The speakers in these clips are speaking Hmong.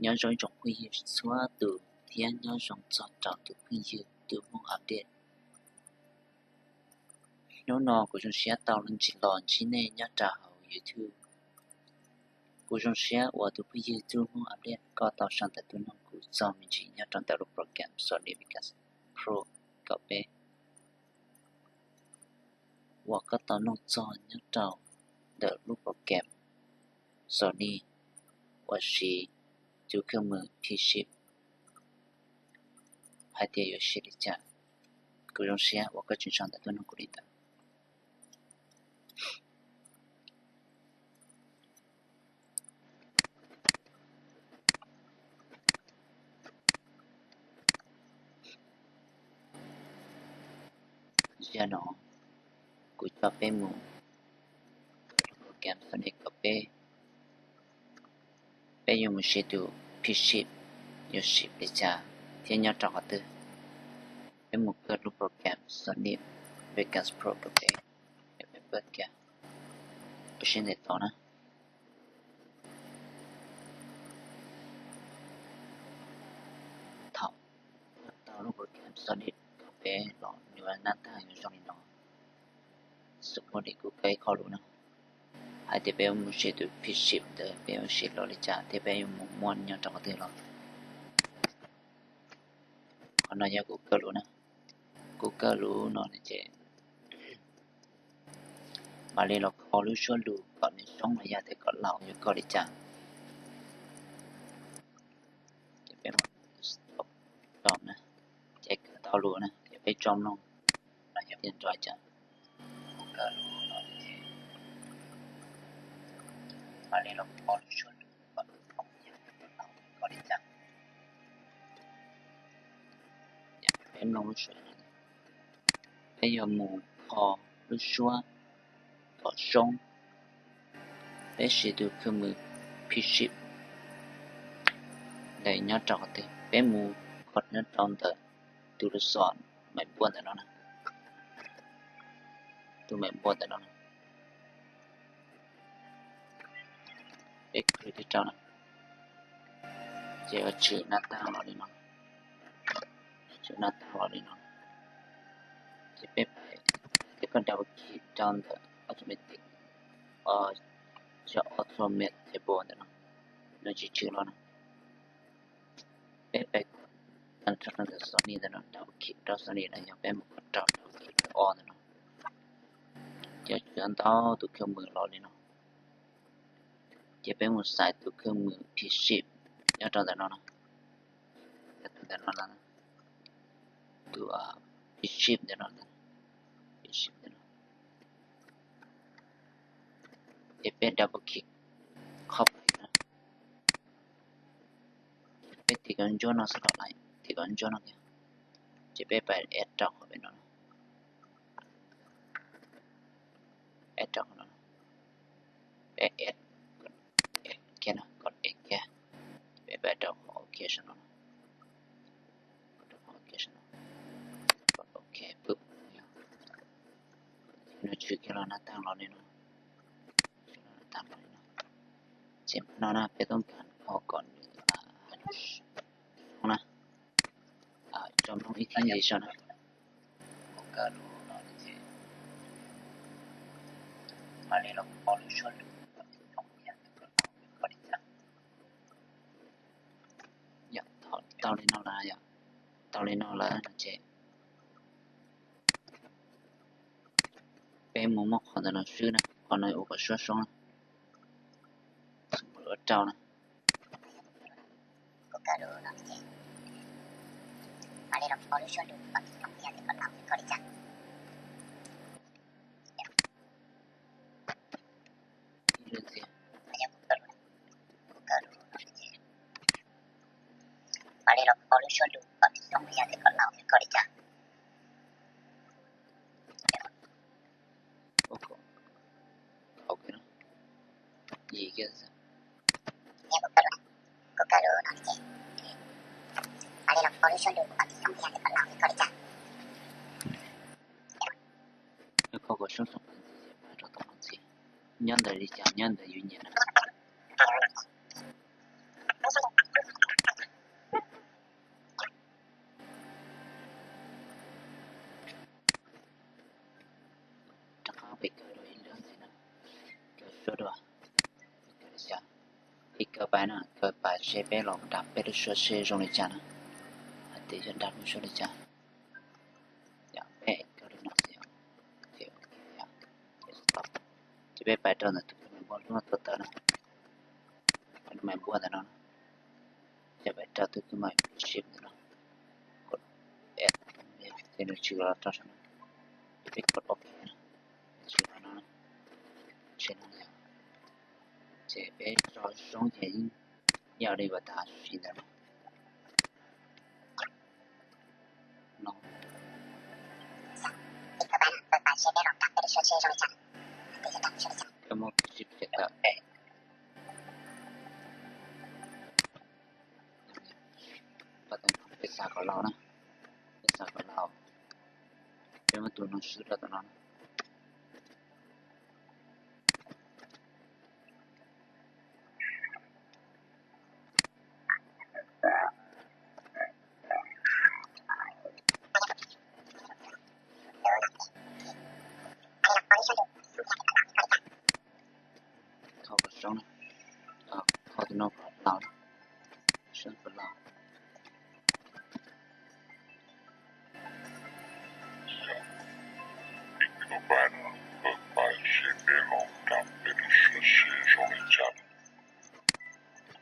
Nyob zoo ib tsoom phooj ywg txhua tus thiab nyob zoo txog rau tus phooj ywg Tub Hmoob Update. Hnub no kuv zoo siab tau los ntsib, los ntsib nej nyob rau hauv YouTube. Kuv zoo siab uas tus phooj ywg Tub Hmoob Update koj tau sau ntawv tuaj nug kuv txog me ntsis nyob rau ntawm lub program Sony Vegas Pro kaum peb uas koj tau nug txog nyob rau ntawm lub program Sony uas siv tus khawj mws Pixip hais tias yuav siv li cas. Kuv zoo siab uas koj tseem sau ntawv tuaj nug kuv li ntawd. Zaum no kuv coj peb mus program Sony kaum peb, peb yuav mus siv tus Pixip yuav siv li cas thiab nyob rau qhov twg. Peb mus kawg lub program Sony Vegas Pro kaum peb, peb pab kiag, peb siv ntawm tod na. Thaum tau lub program Sony kaum peb los nws nab tag yuav zoo li no. Xws li kuv kaw ib qho lus na, hais tias peb yuav mus siv tus Pixip ntawd peb yuav siv los li cas thiab peb yuav mus muaj nyob rau qhov twg los. Qhov no yog kuv kaw lus na, kuv kaw lus no ces mam li los kho lub suab lus kom nws zoo los yog tias kom laus yuav kho li cas. Ces peb mus rau na, ces kaw tau lus na ces peb tso mloog los yog tias nrov cas. Kuv kaw lus no ces mam li los kho lub suab lus kom nws zoo los yog tias kom laus yuav kho li cas. Peb mloog lub suab, peb yuav mus kho lub suab kom zoo. Peb siv tus khawj mws Pixip ntawm nyob rau qhov twg, peb mus kho nyob rau ntawm tus lus xom maim npua ntawm no na, tus maim npua ntawm no na. Peb khwv rau na, ces yuav tshwm nab tag los li no, tshwm nab tag los li no. Ces peb pais, ces koj double click rau ntawm automatic, yog automatic table ntawm no, nws tsis tshwm los na. Peb pais tag nrho rau ntawm Sony ntawm no, double click rau Sony na, yog peb mus kho rau double click rau o ntawm no, ces tshwm ntau tus khawj mws los li no. Ces peb mus xaiv tus khawj mws Pixip nyob rau ntawm no na, tus ntawm no na, tus Pixip ntawm no, Pixip ntawm no. Ces peb double click qhov pem na, peb tiv kom ntsuab no xwb los lawm, tiv kom ntsuab no kiag, ces peb pais add rau qhov pem no, add rau qhov no, peb add, add kiag no, kom add kiag, peb pais rau qhov OK saum no, rau qhov OK saum no, kom OK pwb, nws tshwm kiag los nab tag los li no, nab tag los li no. Ces no na peb toob kas kho kom nws hais zoo na, tso mloog ib thib ntxiv saib na. Kuv kaw lus no ces mam li los kho lub suab lus kom nws zoo yam li koj li cas. Yog tau li no lawm, yog tau li no lawm no ces peb mus muab qhov ntawm no swb na, qhov no ua kom suab soob na, ua rau na. Mam li los kho lub suab lus kom nws zoo yam li koj laus thiab koj li cas. Kuv kaw lus no ces, mam li los kho lub suab lus kom nws zoo yam li koj laus thiab koj li cas. Kho kom zoo zoo rau tau ntxiv, nyob ntawm li cas nyob ntawm yus nyiam na. Kaw pais na, kaw pais seb peb los nrab peb lub suab seb zoo li cas na. Hais tias yog nrab lub suab li cas. Yog peb kaw li no xwb yom. Ces peb pais rau ntawm tus kws npua lub no tuaj tawm na. Npua ntawm no. Ces pais rau tus kws ma piship ntawm no. Ces nws tsis los rau saum no. Ces peb kov ok na. Tsis los no. Tsis no. Ces peb tso zoo ces yeej yog li uas tas sim ntawd no. Koj muab piship tawm. Peb xav kom laus na, peb xav kom laus, peb muab tus no swb rau tom no na. Thau kom soob, thau tus no kom laus, soob kom laus.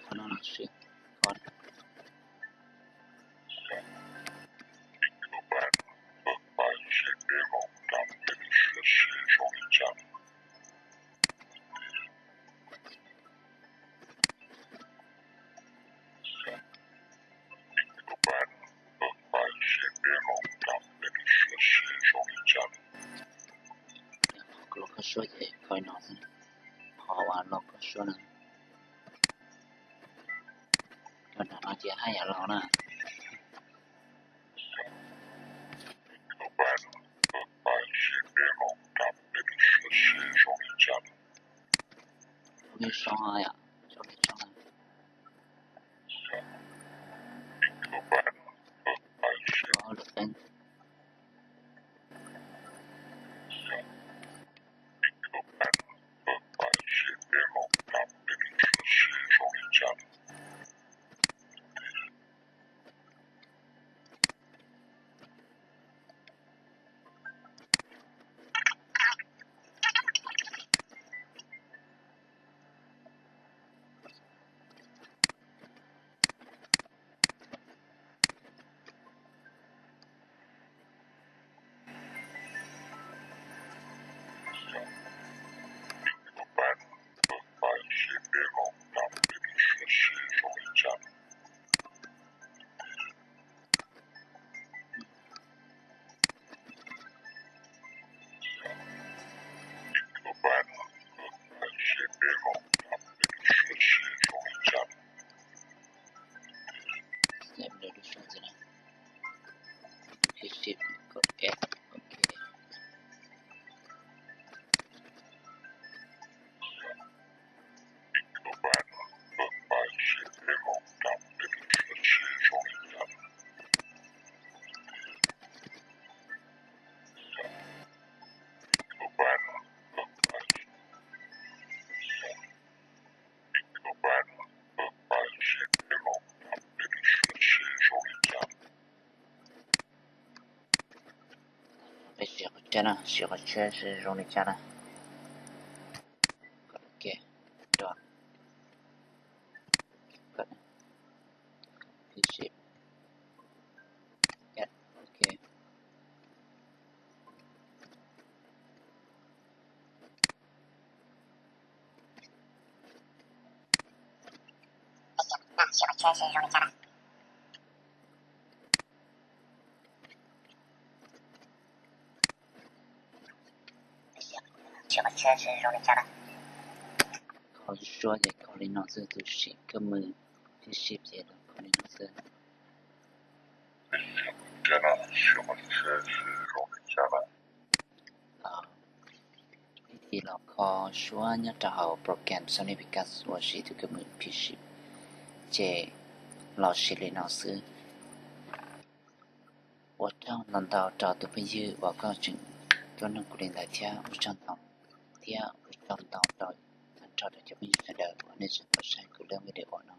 Qhov no los sis, qhov los koj suab ces kho no xwb, qhov uas los koj suab no. Los nram no ces haj yam los na. Li soob yom, zoo li soob na. Lawm peeb. Peb siv qhov tsheb na, siv qhov tsheb seb zoo li cas na. Kom lawv ke, rau, kom, piship, ok. Kho suab ces kho li no xwb, tus sim koj mus piship ces kho li no xwb. Vib thib los kho suab nyob rau hauv program Sony Vegas uas siv tus kws mus piship, ces los sis li no xwb. Ua tsaug ntau ntau rau tus phooj ywg uas koj tseem tuaj nug kuv li ntawd thiab ua tsaug ntau, thiab ua tsaug ntau rau tag nrho tso rau cov phooj ywg sawv daws uas nej tseem tau saib kuv lub video no.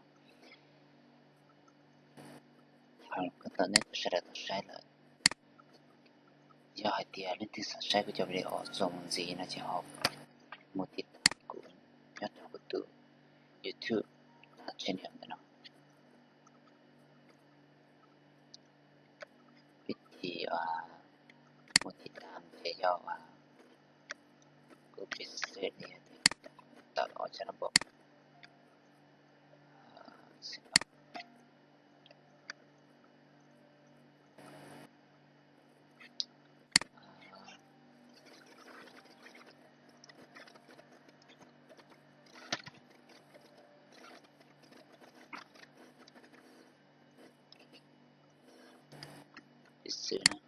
Thov kom nej tau sawv daws tau saib lawm. Yog hais tias leej twg xav saib kuv cov video txuas mus ntxiv no ces ho mus tiv tam kuv nyob rau kuv tus YouTube channel ntawm no. Vim tias mus tiv tam ces yog kuv piv xwm li tias tawm los cov no npaum piv xwm na, piv xwm li tias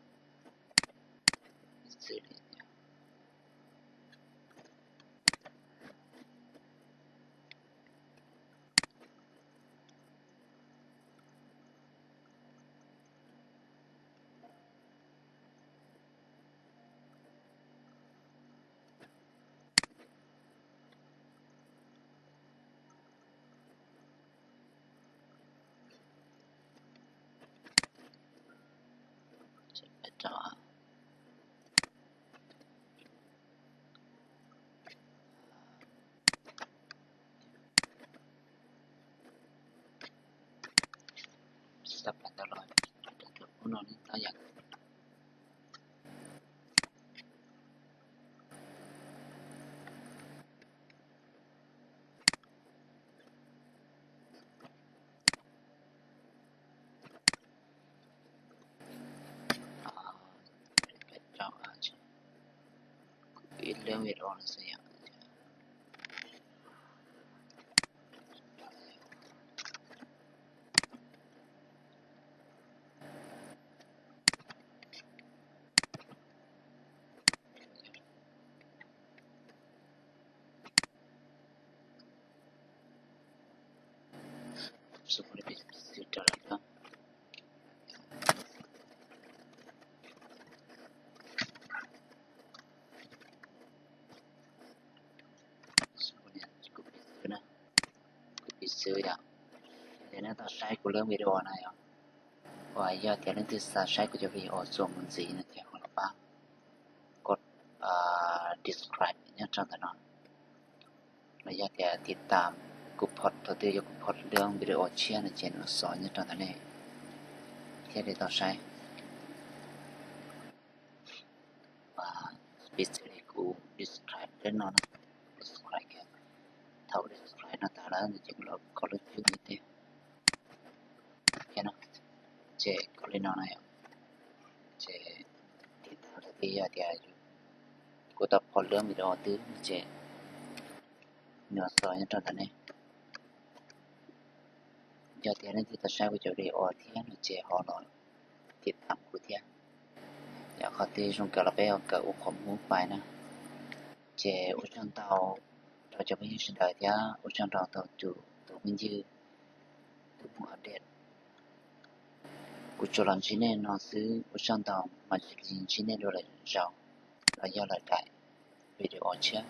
Tsis tau plam tau los, ub no ne tau yam. Ib lub video no xwb yom. Kuv piv xwm yom. Ces nej tau saib kuv lub video no yom. Uas yog tias leej twg xav saib kuv cov video txuas mus ntxiv no ces ho los pab kov subscribe nyob rau ntawm no. Los yog tias tiv tam kuv post, thaum twg yog kuv post lub video tshiab no ces nws xov nyob rau ntawm nej thiaj li tau saib. Piv xwm li kuv subscribe lub no, subscribe, thaum subscribe no tas lawm ces kuv los kov lub cub no tiag. Ces kov li no na yom. Ces tiv tam thaum twg yog tias kuv tau post lub video twg no ces nws xov nyob rau ntawm nej. Yog tias leej twg tau saib kuv cov video thiab no ces ho los tiv tam kuv thiab. Yog qhov twg zoo kawg los peb ho kawm ua qhov muv pais na. Ces ua tsaug ntau rau cov phooj ywg sawv daws thiab ua tsaug ntau rau tus phooj ywg Tub Hmoob Update. Kuv tsuas los ntsib nej no xwb, ua tsaug ntau, mam li ntsib nej dua lwm zaus los yog lwm daim video tshiab.